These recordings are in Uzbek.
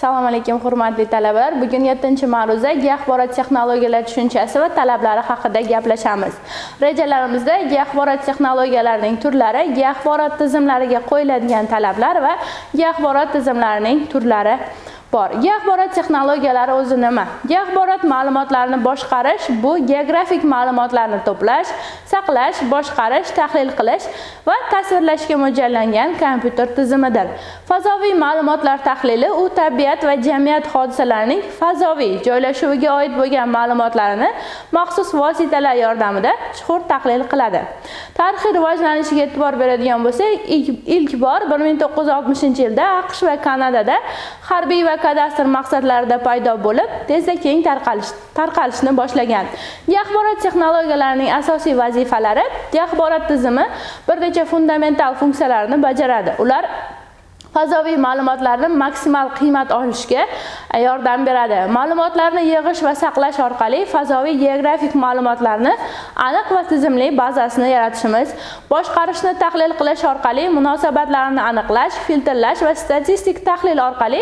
Assalomu alaykum, hurmatli talabalar. Bugun 7-ma'ruza geoaxborot texnologiyalari tushunchasi va talablari haqida gaplashamiz. Rejalarimizda geoaxborot texnologiyalarining turlari, geoaxborot tizimlariga qo'yiladigan talablar va geoaxborot tizimlarining turlari bor. Geoaxborot texnologiyalari o'zi nima? Geoaxborot ma'lumotlarini boshqarish bu geografik ma'lumotlarni to'plash, saqlash, boshqarish, tahlil qilish va tasvirlashga mo'ljallangan kompyuter tizimidir. Fazoviy ma'lumotlar tahlili u tabiat va jamiyat hodisalarining fazoviy joylashuviga oid bo'lgan ma'lumotlarni maxsus vositalar yordamida chuqur tahlil qiladi. Tarixiy rivojlanishiga e'tibor beradigan bo'lsak, ilk bor 1960-yilda AQSh va Kanadada harbiy va kadastr maqsadlarida paydo bo'lib, tezda keng tarqalishni boshlagan. Geoaxborot texnologiyalarining asosiy vazifalari: geoaxborot tizimi bir necha fundamental funksiyalarni bajaradi. Ular fazoviy ma'lumotlarni maksimal qiymat olishga yordam beradi. Ma'lumotlarni yig'ish va saqlash orqali fazoviy geografik ma'lumotlarni aniq va tizimli bazasini yaratishimiz, boshqarishni tahlil qilish orqali munosabatlarni aniqlash, filtrlash va statistik tahlil orqali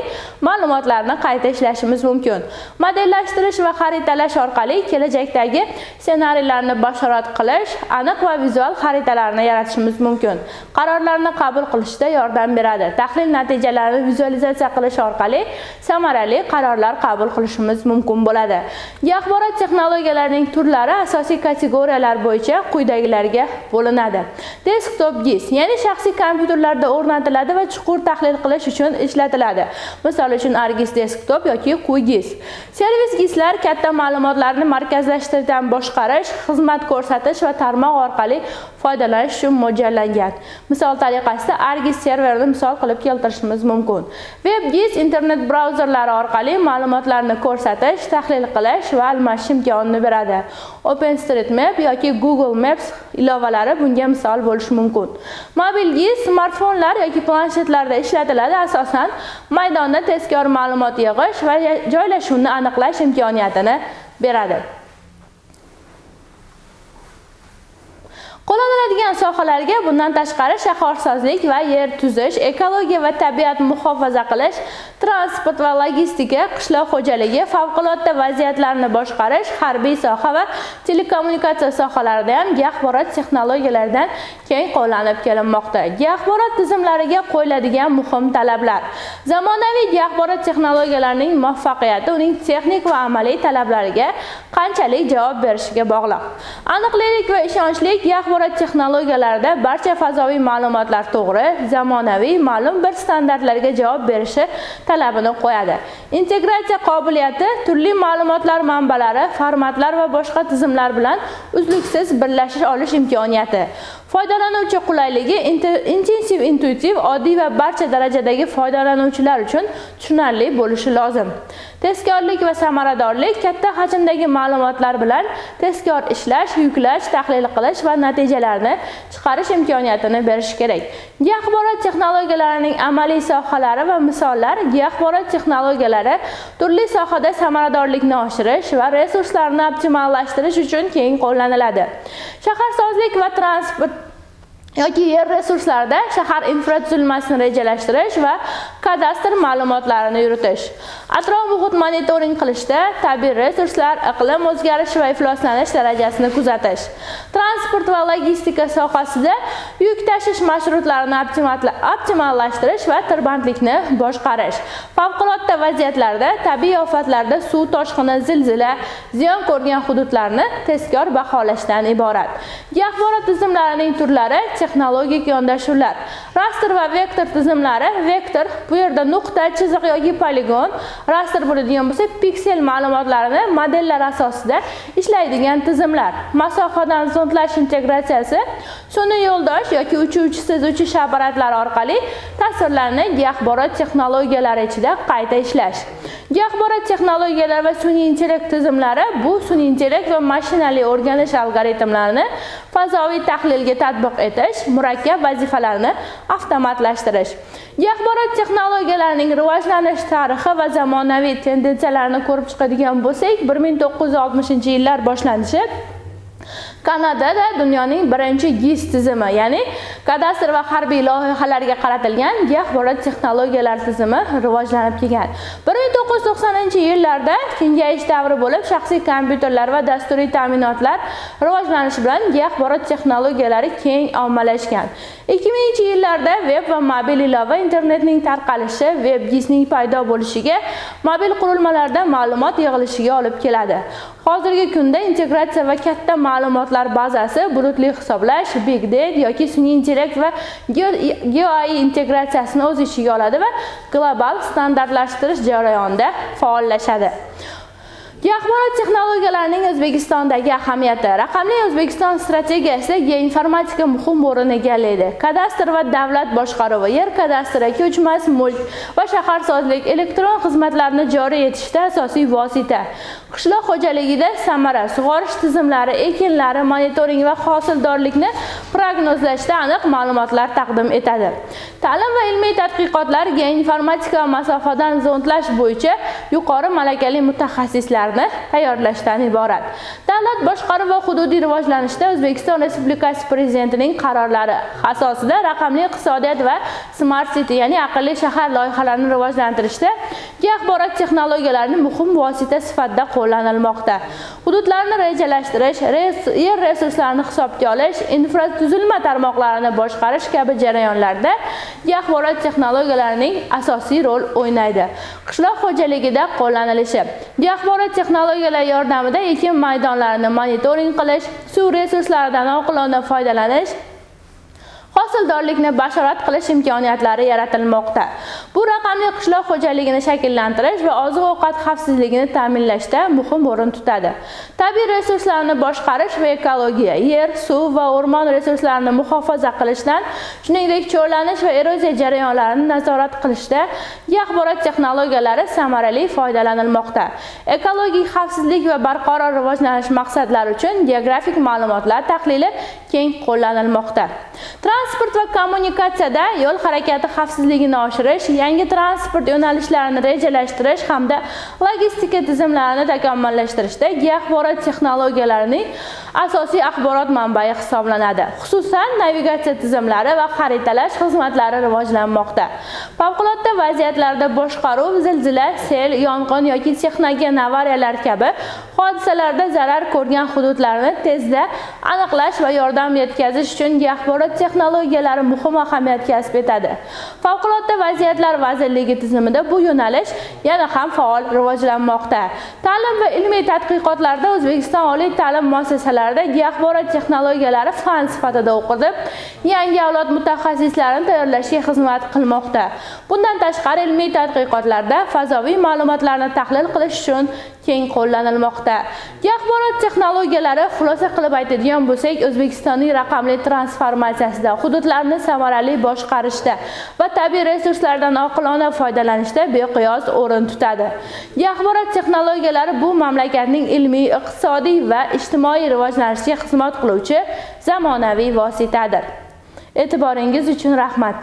ma'lumotlarni qayta ishlashimiz mumkin. Modellashtirish va xaritalash orqali kelajakdagi ssenariylarni bashorat qilish, aniq va vizual xaritalarni yaratishimiz mumkin. Qarorlarni qabul qilishda yordam beradi. Tahlil natijalarini vizualizatsiya qilish orqali samarali qarorlar qabul qilishimiz mumkin bo'ladi. Geoaxborot texnologiyalarining turlari asosiy kategoriyalar bo'yicha quyidagilarga bo'linadi. Desktop GIS, ya'ni shaxsiy kompyuterlarda o'rnatiladi va chuqur tahlil qilish uchun ishlatiladi. Misol uchun, ArcGIS Desktop yoki QGIS. Servis GISlar katta ma'lumotlarni markazlashtirgan boshqarish, xizmat ko'rsatish va tarmoq orqali foydalanish uchun mo'ljallangan. Misol tariqasida ArcGIS serverini misol qilib keltirishimiz mumkin. WebGIS internet brauzerlari orqali ma'lumotlarni ko'rsatish, tahlil qilish va almashish imkonini beradi. OpenStreetMap yoki Google Maps ilovalari bunga misol bo'lishi mumkin. Mobil GIS smartfonlar yoki planshetlarda ishlatiladi, asosan maydonda tezkor ma'lumot yig'ish va joylashuvni aniqlash imkoniyatini beradi. Qo'llaniladigan sohalarga bundan tashqari shaharsozlik va yer tuzish, ekologiya va tabiat muhofaza qilish, transport va logistika, qishloq xo'jaligi, favqulodda vaziyatlarni boshqarish, harbiy soha va telekommunikatsiya sohalarida ham geoaxborot texnologiyalaridan keng qo'llanib kelinmoqda. Geoaxborot tizimlariga qo'yiladigan muhim talablar. Zamonaviy geoaxborot texnologiyalarining muvaffaqiyati uning texnik va amaliy talablariga qanchalik javob berishiga bog'liq. Aniqlik va ishonchlik geoaxborot texnologiyalarida barcha fazoviy ma'lumotlar to'g'ri, zamonaviy, ma'lum bir standartlarga javob berishi talabini qo'yadi. Integratsiya qobiliyati turli ma'lumotlar manbalari, formatlar va boshqa tizimlar bilan uzluksiz birlashish olish imkoniyati. Foydalanuvchi qulayligi intensiv, intuitiv, oddiy va barcha darajadagi foydalanuvchilar uchun tushunarli bo'lishi lozim. Tezkorlik va samaradorlik katta hajmdagi ma'lumotlar bilan tezkor ishlash, yuklash, tahlil qilish va natijalarni chiqarish imkoniyatini berishi kerak. Geoaxborot texnologiyalarining amaliy sohalari va misollar. Geoaxborot texnologiyalari turli sohada samaradorlikni oshirish va resurslarni optimallashtirish uchun keng qo'llaniladi. Shaharsozlik va transport yoki yer resurslarida shahar infratuzilmasini rejalashtirish va kadastr ma'lumotlarini yuritish. Atrof muhit monitoring qilishda tabiiy resurslar, iqlim o'zgarishi va ifloslanish darajasini kuzatish. Transport va logistika sohasida yuk tashish marshrutlarini optimallashtirish va tirbandlikni boshqarish. Favqulodda vaziyatlarda, tabiiy ofatlarda, suv toshqini, zilzila, ziyon ko'rgan hududlarni tezkor baholashdan iborat. Geoaxborot tizimlarining turlari, texnologik yondashuvlar. Rastr va vektor tizimlari. Vektor bu yerda nuqta, chiziq yoki poligon, rastr bo'ladigan bo'lsa, piksel ma'lumotlarini modellar asosida ishlaydigan tizimlar. Masofadan zondlash integratsiyasi, sun'iy yo'ldosh yoki uchuvchisiz uchish apparatlari orqali tasvirlarni geoaxborot texnologiyalari ichida qayta ishlash. Geoaxborot texnologiyalari va sun'iy intellekt tizimlari bu sun'iy intellekt va mashinali o'rganish algoritmlarini fazoviy tahlilga tatbiq etish, murakkab vazifalarni avtomatlashtirish. Geoaxborot texnologiyalarining rivojlanish tarixi va zamonaviy tendensiyalarni ko'rib chiqadigan bo'lsak, 1960-yillar boshlanishi Kanadada dunyoning birinchi GIS tizimi, ya'ni kadastr va harbiy loyihalarga qaratilgan geoaxborot texnologiyalari tizimi rivojlanib kelgan. 1990-yillarda kengayish davri bo'lib, shaxsiy kompyuterlar va dasturiy ta'minotlar rivojlanishi bilan geoaxborot texnologiyalari keng ommalashgan. 2000-yillarda veb va mobil ilova internetning tarqalishi web GISning paydo bo'lishiga, mobil qurilmalarda ma'lumot yig'ilishiga olib keladi. Hozirgi kunda integratsiya va katta ma'lumotlar bazasi, bulutli hisoblash, big data yoki sun'iy intellekt va GeoAI integratsiyasini o'z ichiga oladi va global standartlashtirish jarayonida faollashadi. Geoaxborot texnologiyalarining O'zbekistondagi ahamiyati. Raqamli O'zbekiston strategiyasida geoinformatika muhim o'rin egallaydi. Kadastr va davlat boshqaruvi, yer kadastri, ko'chmas mulk va shaharsozlik, elektron xizmatlarni joriy etishda asosiy vosita. Qishloq xo'jaligida samara, sug'orish tizimlari, ekinlari monitoring va hosildorlikni prognozlashda aniq ma'lumotlar taqdim etadi. Ta'lim va ilmiy tadqiqotlar geoinformatika va masofadan zondlash bo'yicha yuqori malakali mutaxassislarni tayyorlashdan iborat. Davlat boshqaruvi va hududiy rivojlanishda O'zbekiston Respublikasi Prezidentining qarorlari asosida raqamli iqtisodiyot va smart city, ya'ni aqlli shahar loyihalarini rivojlantirishda geoaxborot texnologiyalarini muhim vosita sifatida qo'llanilmoqda. Hududlarni rejalashtirish, yer resurslarini hisobga olish, infratuzilma tarmoqlarini boshqarish kabi jarayonlarda geoaxborot texnologiyalarining asosiy rol o'ynaydi. Qishloq xo'jaligida qo'llanilishi. Geoaxborot texnologiyalari yordamida ekin maydonlarini monitoring qilish, suv resurslaridan oqilona foydalanish, hosildorlikni bashorat qilish imkoniyatlari yaratilmoqda. Bu raqamli qishloq xo'jaligini shakllantirish va oziq-ovqat xavfsizligini ta'minlashda muhim o'rin tutadi. Tabiiy resurslarni boshqarish va ekologiya, yer, suv va o'rmon resurslarini muhofaza qilishdan, shuningdek, cho'llanish va eroziya jarayonlarini nazorat qilishda geoaxborot texnologiyalari samarali foydalanilmoqda. Ekologik xavfsizlik va barqaror rivojlanish maqsadlari uchun geografik ma'lumotlar tahlili keng qo'llanilmoqda. Transport va kommunikatsiyada yo'l harakati xavfsizligini oshirish, yangi transport yo'nalishlarini rejalashtirish hamda logistika tizimlarini takomillashtirishda geoaxborot texnologiyalarining asosiy axborot manbai hisoblanadi. Xususan, navigatsiya tizimlari va xaritalash xizmatlari rivojlanmoqda. Favqulodda vaziyatlarda boshqaruv, zilzila, sel, yong'in yoki texnogen avariyalar kabi hodisalarda zarar ko'rgan hududlarni tezda aniqlash va yordam yetkazish uchun geoaxborot texnologiyalari muhim ahamiyat kasb etadi. Favqulodda vaziyatlar vazirligi tizimida bu yo'nalish yana ham faol rivojlanmoqda. Ta'lim va ilmiy tadqiqotlarda O'zbekiston oliy ta'lim muassasalarida geoaxborot texnologiyalari fan sifatida o'qitib, yangi avlod mutaxassislarini tayyorlashga xizmat qilmoqda. Bundan tashqari, ilmiy tadqiqotlarda fazoviy ma'lumotlarni tahlil qilish uchun keng qo'llanilmoqda. Geoaxborot texnologiyalari, xulosa qilib aytadigan bo'lsak, O'zbekistonning raqamli transformatsiyasida, hududlarni samarali boshqarishda va tabiiy resurslardan oqilona foydalanishda beqiyos o'rin tutadi. Geoaxborot texnologiyalari bu mamlakatning ilmiy, iqtisodiy va ijtimoiy rivojlanishiga xizmat qiluvchi zamonaviy vositadir. E'tiboringiz uchun rahmat.